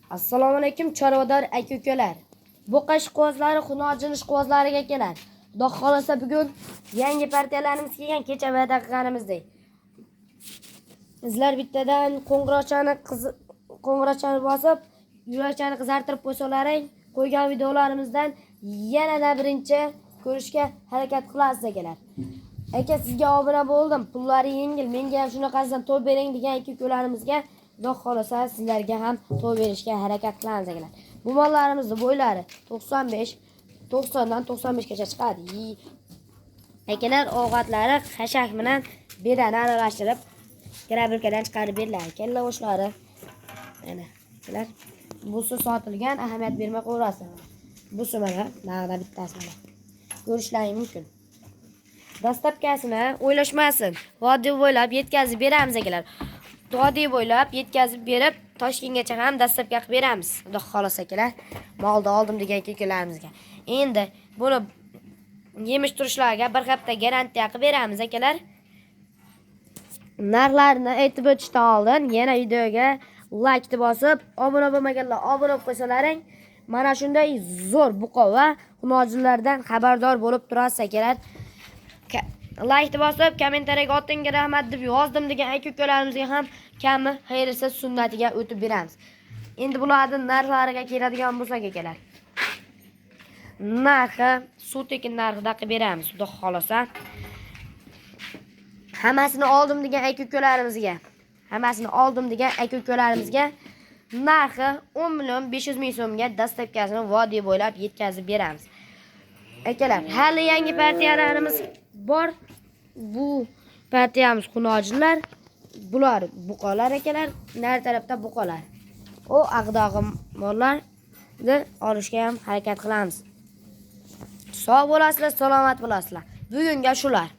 Assalomu alaykum, chorvador aka ukalar. Buqa ishqibozlari, xunojin ishqibozlariga kelar. Xudo xolasa, bugun yangi partiyalarimiz kelgan, kecha va'da qilganimizdek. Sizlar bittadan qo'ng'iroqchani bosib, yurakchani qizartirib qo'ysalaring, qo'ygan videolarimizdan yanada birinchi ko'rishga harakat qilasiz, akalar. Aka, sizga obuna bo'ldim, pullari yengil, menga ham shunaqasidan to'p bering degan aka ukalarimizga, Xudo xolasa, sizlarga ham to'p berishga harakat qilamiz, akalar. Bu mollarimizni bo'ylari 95, 90 dan 95 gacha chiqadi. Akalar, ovqatlari xashak bilan bedani aralashtirib, grabelkadan chiqarib beriladi. Kalla go'shtlari. Mana, akalar, busi sotilgan, ahamiyat bermay qo'yasiz. Busi mana, nag'da bittasi mana. Ko'rishlaring mumkin. Доставка sini o'ylashmasin. Vodiy bo'ylab yetkazib beramiz, akalar. Vodiy bo'ylab yetkazib berib, Toshkentgacha ham доставка qilib beramiz. Xudo xolasa, akalar. Molni oldim degan ukalarimizga. Endi buni yemish turishlarga bir hafta garantiya qilib beramiz, akalar. Narxlarini aytib o'tishdan oldin yana videoga like bosib, obuna bo'lmaganlar obuna bo'lib qo'ysalaring, mana shunday zo'r buqa va xunojinlardan xabardor bo'lib turasiz, akalar. Like bosib, kommentariyaga "Otingga rahmat" deb yozdim degan aka ukalarimizga ham kami xayrisi sunnatiga o'tib beramiz. Endi bularning narxlariga keladigan bo'lsak, akalar. Narxi suv tekin narxida qilib beramiz, Xudo xolasa. Hammasini oldim degan aka ukalarimizga, hammasini oldim degan aka ukalarimizga narxi 10 million 500 ming so'mga доставка sini vodiy bo'ylab yetkazib beramiz. Akalar, hali yangi partiyalarimiz bor. Bu partiyamiz xunojinlar, bular buqalar, akalar, nari tarafda buqalar. O ag'dog'i mollarni olishga ham harakat qilamiz. Sog' bo'lasizlar, salomat bo'lasizlar. Bugunga shular.